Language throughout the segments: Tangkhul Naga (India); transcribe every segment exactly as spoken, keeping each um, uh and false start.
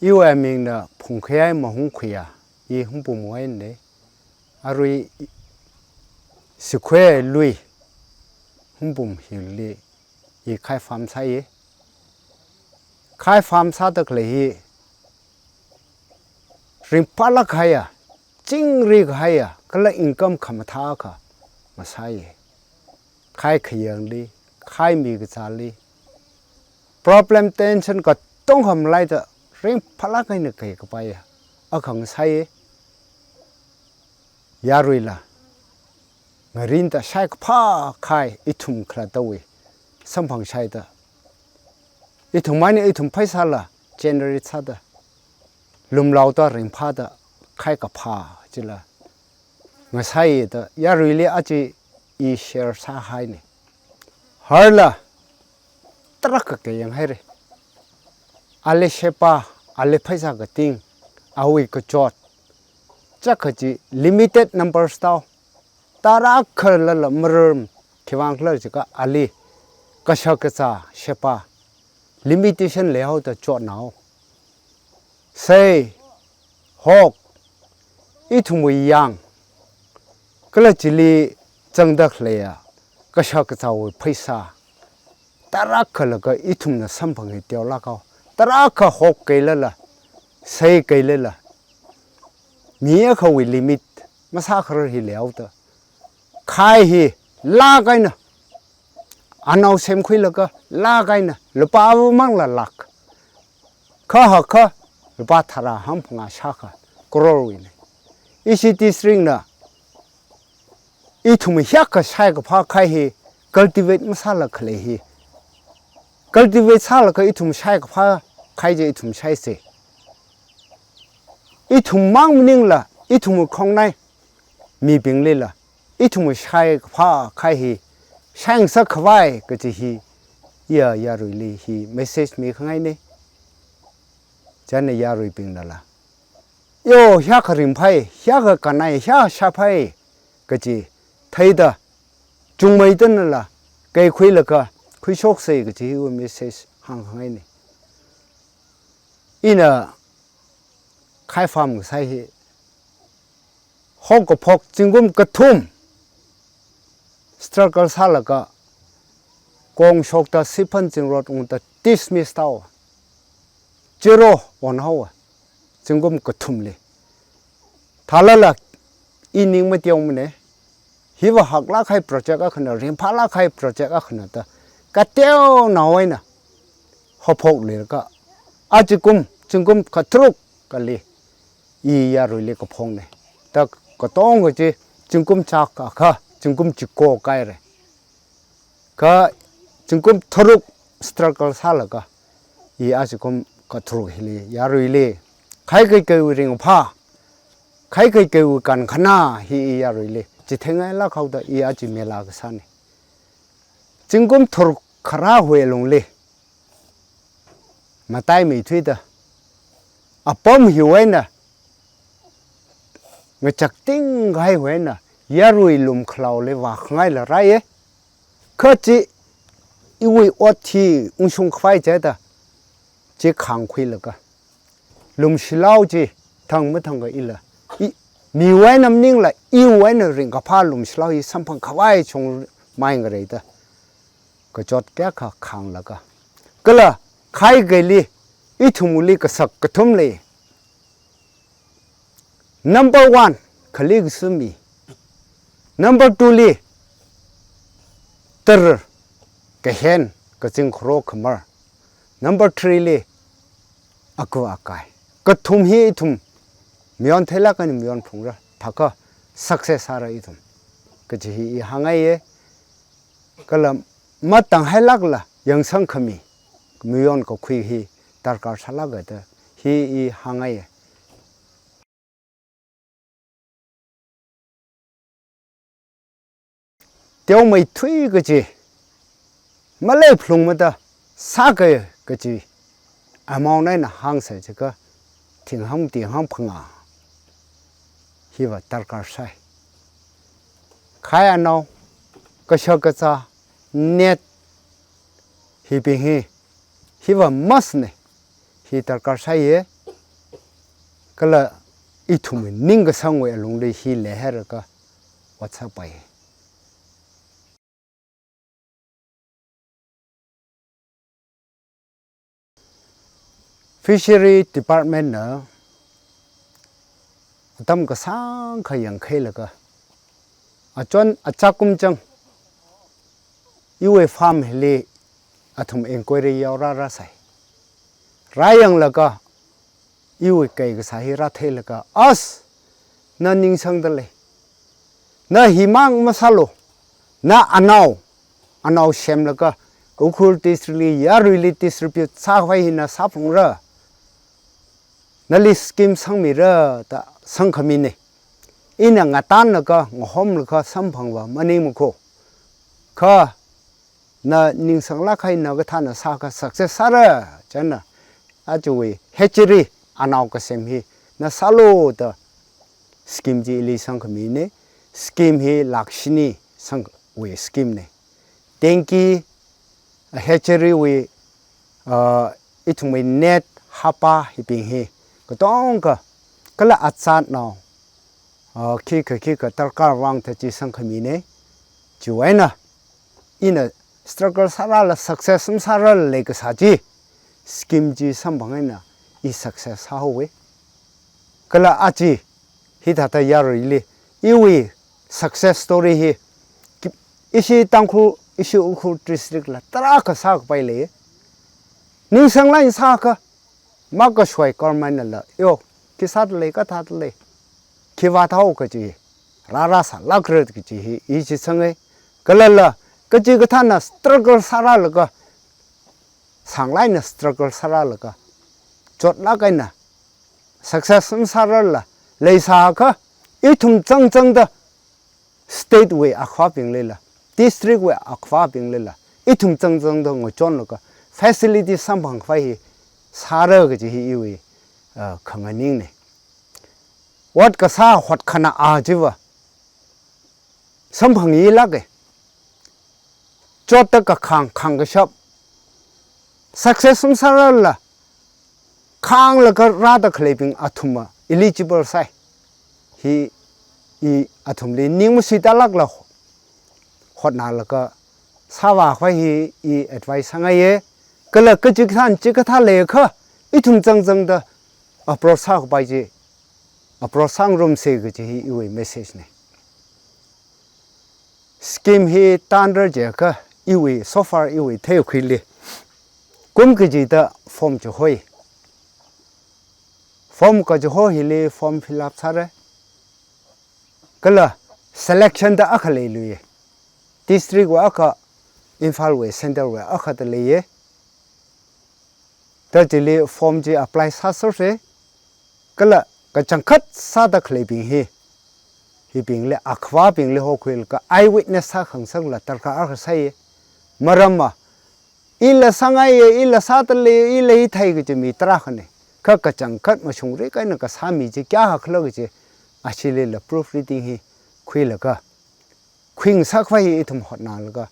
Iwui amingna Phungkhayai Mahungkhuiya, i Hungpungwui einei. Arui Sikhuiwui lui Hungpung hili i khai farm sāi. Khai farm sāda khalei hi ringphālāk kahaiya, chingri kahaiya, kala income khamathā akha ngasāi. Khai khayangli, khai mi kazāli, problem tension katonga maleida ringphālāk eina khuikapaiya akha ngasāi. Yaruila ngarinda shaikaphā khai ithum khalattawui samphang shaida, ithum eina ithum pheisāla generate sāda, lumlaoda ringphāda khuikaphā chila ngasāi da yaruili aja i share sāhainei. Harla tarākha kayang haira. Ali sheba, ali pheisā kating, awui kachot, chākha chi limited numbers tao. Tarākhalala maram khiwuivang khala jiakha ali kashak kazā sheba limitation leihaoda chotnao. Sei, hok, ithumwui yang, kala chili zangda khaleiya kashak kazāwui pheisā, tarākhalaga ithumna samphang hi teolāk hao. Tarākha hok keilala, sei keilala, mi akhawui limit masākharar hi leihaoda, khai hi lāk eina, anao semkhuilaga lāk eina, lupā avamangla lāk, kha hakha lupā tharā hangphangā shākha, crore wuinei. Ishi district na ithum hiyākha shaikaphā khai hi cultivate masāla khalei hi, cultivate sālaga ithum shaikaphā khai chi ithum shaisa. Ithum mang maningla, ithum khongnai mibinglila ithum shaikaphā khai hi shāngasak khavai kaji hi iya yaruili hi message mikhangainei. Chieina yaruibingnala, yo, hiyākha ringphai, hiyākha kannai, hiyākha shāphai kaji theida, chungmeidanala kaikhuilaga khuishoksei kaji hiwui message hāngkhangainei. Ina khai farm kasā hi, hok kaphok zingkum kathum struggle sālaga, kong shokta siphan zingrot ungta dismiss tāhaowa. Zero onhaowa, zingkum kathumli. Thālala i ning mateomanei. Hiva haklāk kahai project akhana, ringphālāk kahai project akhana da kateonao eina haophokluilaga, ajakum zingkum katharuk kali i yaruili kaphongnei. Da katonga chi zingkum chākha, zingkum chiko kahaira. Kha zingkum tharuk struggle sālaga, i ajakum katharuk hili yaruili, khai kaikhawui ringphā, khai kaikhawui kankhana hi i yaruili chitheingailāk haoda i aja mela kasānei. Zingkum tharuk kharāwui lungli mataimeithuida, apam hiwui eina ngachakting kahaiwui eina yarui lumkhalaoli vākhangaila rāye. Kha chi iwui ot hi ungshung khavai chida, chi khāngkhuilaga, lumshilao chi thang mathang kha ila, i, miwui eina maningla iwui eina ringkaphā lumshilao hi samphang khavai chungmei ngareida, kachot kayākha khānglaga, kala khai kaili ithumli kasak kathum lei. Number one, khali kasā mi. Number two li, tara kahen, kazing kharo khamar. Number three li, aku akai. Kathum hi ithum mayon theilāk eina mayon phungra, thākha success sāra ithum kaji hi i hāngngaiye. Kala matang hailākla yangsang khami, mayon kakhui hi darkar sālāka da hi i hāngngaiye. Teomeithui kaji, malei phalungmada sāka kaji amount eina hāngsa jiakha, thinghang, thinghang phangā hiva darkar sai. Khai anao, kashak kazā, net, hibing hi, hiva must ne, hi darkar saiye. Kala ithum ningkasangwui alungli hi leihairaka ot sāpai. Fishery Department na atam kasāngkha yangkhailaga, achon achākum chang, iwui farm hili athum inquiry yao rārāsai. Rāyanglaga, iwui kaikasā hi rātheilaga, as, na ningsangda lei. Na himang masālu. Na anao, anao semlaga, Ukhrul district li yaruili distribute sākhavai hi na sāphalungra. Nali scheme sangmira da sangkhamine. Ina ngatanglaga, ngahomlaga samphangva maningmakho. Kha na ningsanglāk eina kathāna sākha success sāra, chieina ajawui hatchery anao kasem hi na sālu da scheme chi ili sangkhamine. Scheme hi lakh shini sangwui scheme ne. Tengki, hatchery wui, uh, ithumwui net hapā hibing hi katonga kala azatnao, uh, khikha khikha darkar vang da chi sangkhamine. Chiwui eina ina struggle sārāla success masārala leikasā chi, scheme chi samphang eina i success sāhaowe. Kala aja hithāda yaruili iwui success story hi ki-, ishi Tangkhul, ishi Ukhrul district la tarākha sākapai lei. Ningsanglāk eina sākha, makashoi government nala, yo, khi sāda lei, kathāda lei, khi vāthao kaji, rārāsālākra kaji hi i shitsanga. Kalala, kachikathāna struggle sārālaga, sānglāk eina struggle sārālaga, chotlāk eina success masārala leisākha, ithum changchangda state wui akhavābinglila, district wui akhavābinglila, ithum changchangda ngachonlaga facility samphangkhavai hi sāra kaji hi iwui, uh, khanganingne. Ot kasā hotkhanā a chiva samphanglāke. Chotda kakhang, khangkashap, success masārala, khanglaga rāda khaleibing athumva eligible sai. Hi i athumli ning mashittālākla hotnālaga sāvākhavai hi i advice sāngaiye. Kala kachikathān chikathā leikha, ithum changchangda approach sākapai chi, approach sāngarumsa kaji hi iwui message ne. Scheme hi tender jiakha iwui, so far iwui theikhuili kum kachida form chihoi. Form kachiho hili form fill up sāra. Kala selection da akha leiluiye. District wui akha, Imphal wui, centre wui akha da leiye. Da chili form chi apply sāserse. Kala kachangkhat sāda khaleibing hi, hibingli, akhavābingli hokhuilaga eyewitness sākhangasakla darkar akha sāye. Maramva, ila sāngaiye, ila sāda lei, ila hithei kaji mi tarākhane. Kha kachangkhat mashungrik eina kasā mi chi kayākhala kaji, ashilila proof reading hi khuilaga, khuingasakhavai hi ithum hotnālaga,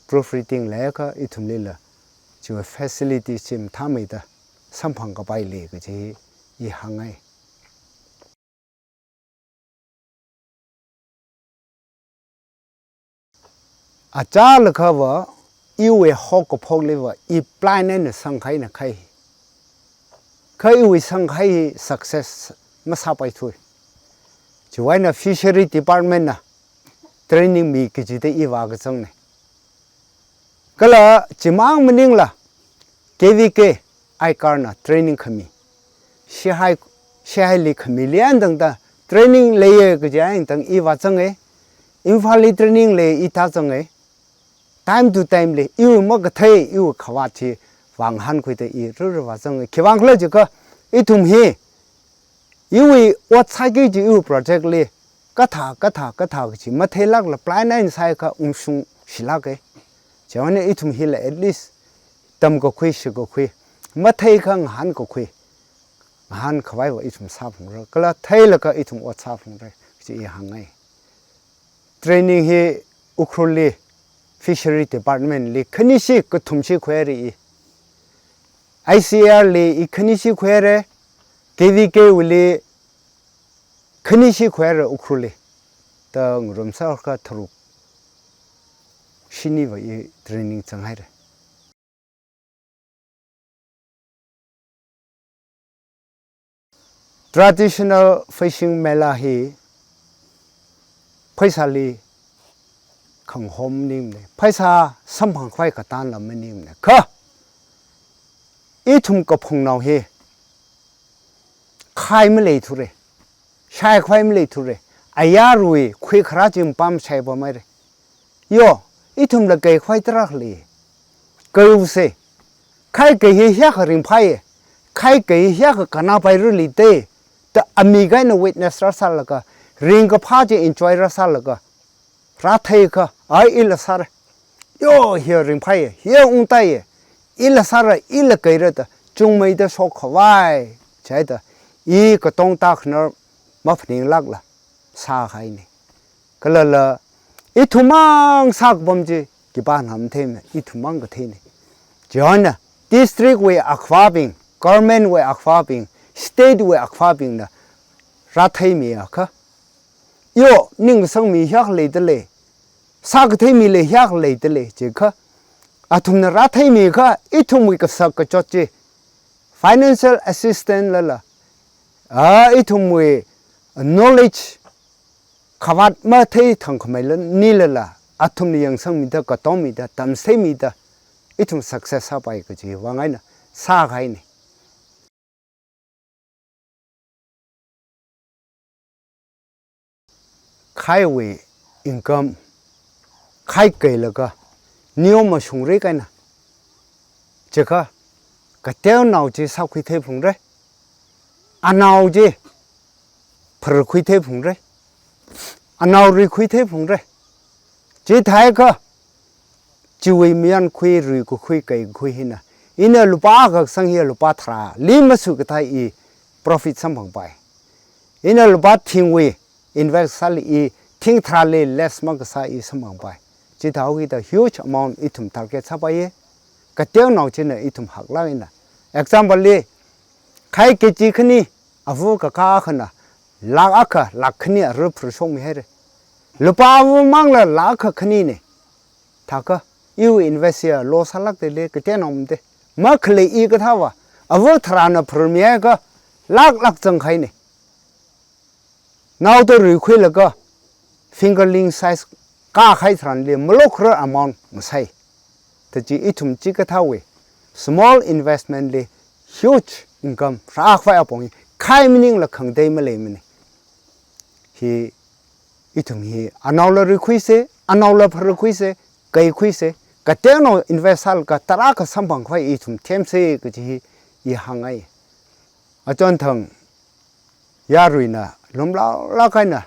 proof reading leiakha ithumlila chiwui facility chi mathāmeida samphangkapai lei kaji hi i hāngngai. Achālakhava, iwui haokaphokliva i plan eina sangkahai na khai. Kha iwui sangkahai hi success masāpaithui. Chiwui eina Fishery Department na training mi kachida i vākazangne. Kala chimang maningla K V K I CAR na training khami, Shillong, Shillong li khami lian tangda training leiye kaji eina tang i vāzange. Imphal li training lei i tāzange. Time to time li iwui makathei, iwui khavāt chi vāngahānkhuida i ruru vāzange. Khiwuivang khala jiakha, ithum hi iwui ot sāki kaji iwui project li kathā, kathā, kathā kaji matheilākla plan eina sāakha ungshungshilāke. Chiwui eina ithum hila at least tamkakhui, shikakhui, matheikha ngahānkakhui, ngahānkhavaiva ithum sāphalungra. Kala theilaga ithum ot sāphalungra kaji i hāngngai. Training hi Ukhrul li Fishery Department li khanishi kathumshi khuihaira i. I C A R li i khanishi khuihaira, K V K wuili khani shikhuihaira Ukhrulli. Da ngarumsā kha tharuk shiniva i training zanghaira. Traditional fishing mela hi pheisāli khanghom maningmana, pheisā samphangkhavai katānla maningmana. Kha ithum kaphungnao hi khai maleithura, shaikhavai maleithura, ayarwui khuikharā chi mapam shaipameira. Yo, ithumla kaikhavai tarākha lei. Kaiusa. Khai kai hi hiyākha ringphāya, khai kai hi hiyākha kannāpaira lei da, da ami kaina witness rāsālaga, ringkaphā chi enjoy rāsālaga, rātheikha, ai ila sāra. Yo, hiya ringphāya, hiya ungtaiya, ila sāra, ila kaira da, chungmeida shokkhavai chida, i katong tākhanar maphaninglākla sākahaina. Kalala, ithum mang sākapam chi khipāna matheimana, ithum mang katheina. Chieina, district wui akhavābing, government wui akhavābing, state wui akhavābingna rātheimiakha, yo, ningsangmi hiyākha leidalei, sākatheimi lei hiyākha leidalei, jikha, athumna rātheimiakha, ithumwui kasak kachot chi, financial assistance lala, a, ithumwui knowledge khavāt mathei thangkhamei la, nilala, athumna yangsangmida, katongmida, tamseimida, ithum success sāpai kaji vang eina sākahaina. Khaiwui income, khai kailaga, niyom mashungri kaina. Chikha, kateonao chi sākhuithei phungra. Anao chi pharkhuithei phungra. Anao ruikhuithei phungra. Chithākha, chiwui mayankhui ruikakhui kaikakhui hina, ina lupā akha kasang hiya lupā tharāli masuikathā i profit samphangpai. Ina lupā thingwui invest sāli i thing tharāli less makasā i samphangpai. Chithāhaokida huge amount ithum target sāpaiya. Kateonao china ithum haklāk eina. Example li, khai K G khani, ava kakā akhana, lakh akha, lakh khani arui pharshokmihaira. Lupā ava mangla lakh akha khanina. Thākha, iwui invest hiya loss sālākdalei, kateonao made. Makhalei i kathāva, ava tharāna pharmiakha, lakh lakh zangkahaina. Naoda ruikhuilaga, fingerling size kākahai tharanli, malokhara amount masai. Tachi ithum chikathāwui, small investment li, huge income, rākhavai apong hi, khai maningla khangatei maleimana. Hi, ithum hi, anaola ruikhuisa, anaola pharkhuisa, kaikhuisa, kateonao invest sālaga tarākha samphangkhavai ithum themsa kaji hi, i hāngngai. Achonthang, yaruina, lumlaolāk eina,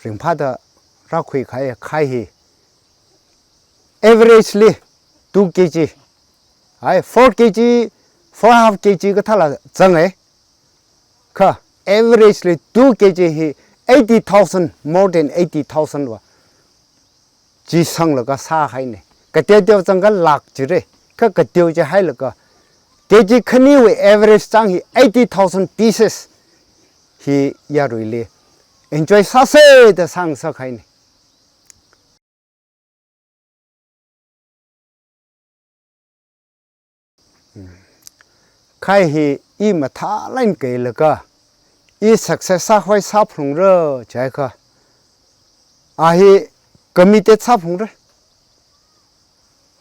ringphāda rākhuikahai, khai hi, average li two K G, ai, four K G, four half K G kathāla zanga. Kha, average li two K G hi eighty thousand, more than eighty thousand va chi sanglaga sākahaina. Kateoteo zangkha lakh jira, kha kateo jihailaga, K G khaniwui average chang hi eighty thousand pieces hi yaruili enjoy sāsa da sangsākahaina. Khai hi i mathālāk eina kailaga, i success sākhavai sāphalungra jiakha, a hi committed sāphalungra.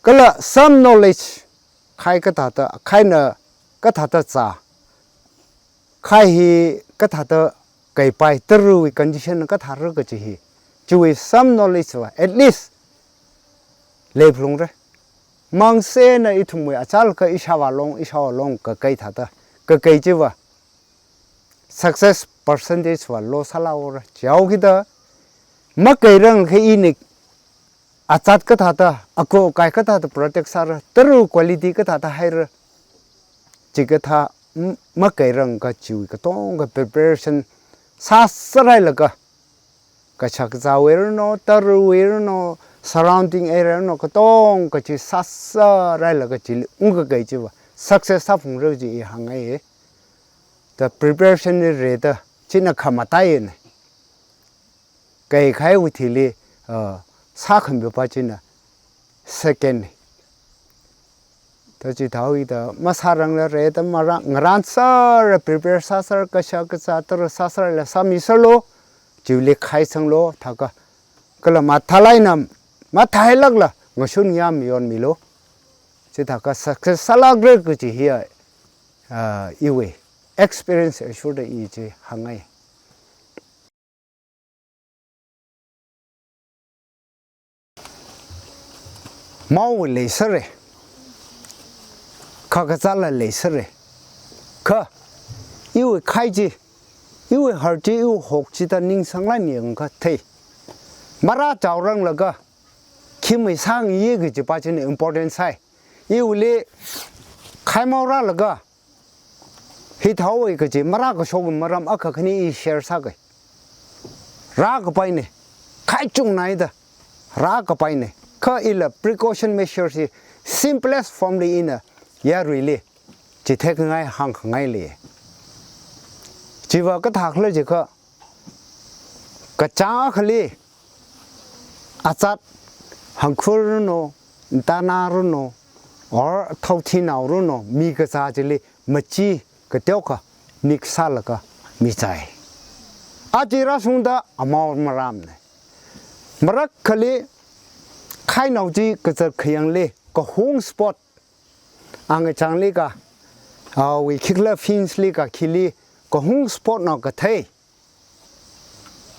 Kala some knowledge, khai kathāda, khaina kathāda zā, khai hi kathāda kaipai, tarawui condition kathāra kaji hi, chiwui some knowledge va, at least, leiphalungra. Mangsena ithumwui achālakha ishāvā long, ishāvā long kakai thāda, kakai chiva, success percentage va low sālākra. Chihaokida, makairang kha ina, azat kathāda, ako akai kathāda protect sāra, tara quality kathāda haira, chikathā, m-, makairang kachiwui katonga preparation sāsārailaga, kashak kazāwui rano, tarawui rano, surrounding area rano, katonga chi sāsārailaga chili ungkakai chiva success sāphalungra ji i hāngngai. da preparation li rida, china khamataiyana. Kaikhaiwui thili, uh, sākhami pa china second na. Da chithāhaoda masārangla rida marā, ngarānsera prepare sāser, kashā kazā tara sāserla sāmiserlu, chiwuili khaisanglu, thākha kala mathālāk eina, mathālākla ngashun ngayā mayonmilu. Chithākha success sālākra kaji hi, ah, iwui experience āshurda i chi hāngngai. Mao leisera, khakazāla leisera, kha iwui khai chi, iwui har chi, iwui hok chi da ningsanglāk eina yangakha thei. Marā chaoranglaga khi masāngayi kaji pa china important sai. Iwuili khaimao rālaga, hithāhaowa kaji marākashok maram akha khani i share sāki. Rākapaina, khaichungnaida rākapaina. Kha ila precaution measures hi simplest form li ina yaruili chitheingai hāngkhangai lei. Chiva kathākhala jiakha, kachāng akhali azat, hangkhur runo, tana runo, or thauthinao runo, mi kazā chili machi kateokha nik sālaga mizai. Aja rāshungda amao marāmana. Marākhali khainao chi kazat khayangli kahung spot, angachāngli ka, awui khikhala fence li ka khili kahung spot nao kathei,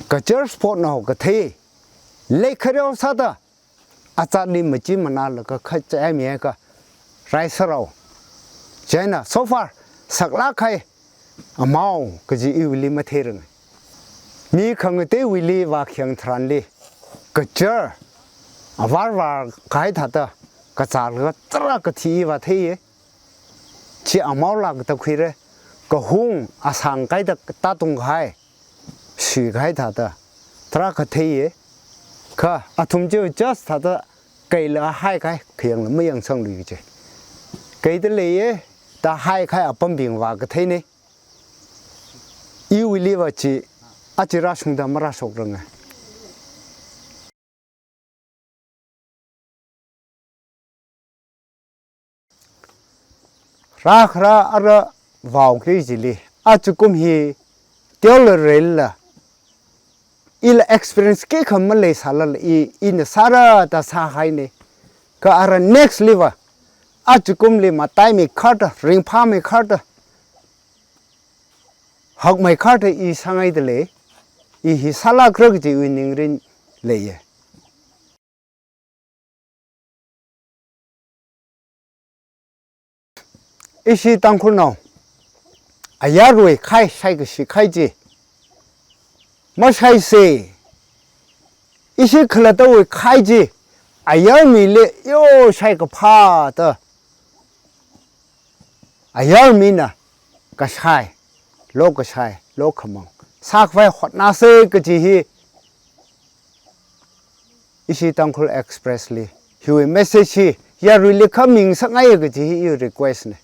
kachar spot nao kathei, leikhareo sāda, azatli machi manālaga khachaimi ka raiserao. Chieina, so far, saklāk kahai amao kaji iwuili matheiranga. Mi khangateiwuili vākhayang tharanli, kachar, avar var kahai thāda, kazālaga tarākha thi i vātheiya. Chi amaola katakhuira, kahung asang kaida tātung kahai, shui kahai thāda, tarākha theiya. Kha athum chi just thāda kaila haikahai, khayangla mayangsangluiki chi. Kaida leiya, da haikahai apambing vākatheina. Iwuiliva chi, aja rāshungda marāshokrang. Rākhara ara vaoki chili, ajakum hi teola reila, ila experience khikha maleisālala i, ina sāra da sāhaina. Kha ara next liva, ajakumli mataimikharda, ringphāmikharda, hakmeikharda i sāngaida lei, i hi sālākra kaji iwui ningrin leiya. Ishi Tangkhulnao, ayarwui khai shaikashi khai chi mashaisa. Ishi khalattawui khai chi ayarmili yo shaikaphā da, ayarmina kashai, lokashai, lokhamang sākhavai hotnāsa kaji hi Ishi Tangkhul Express li hiwui message hi yaruili khaming sāngaiya kaji hi i request na.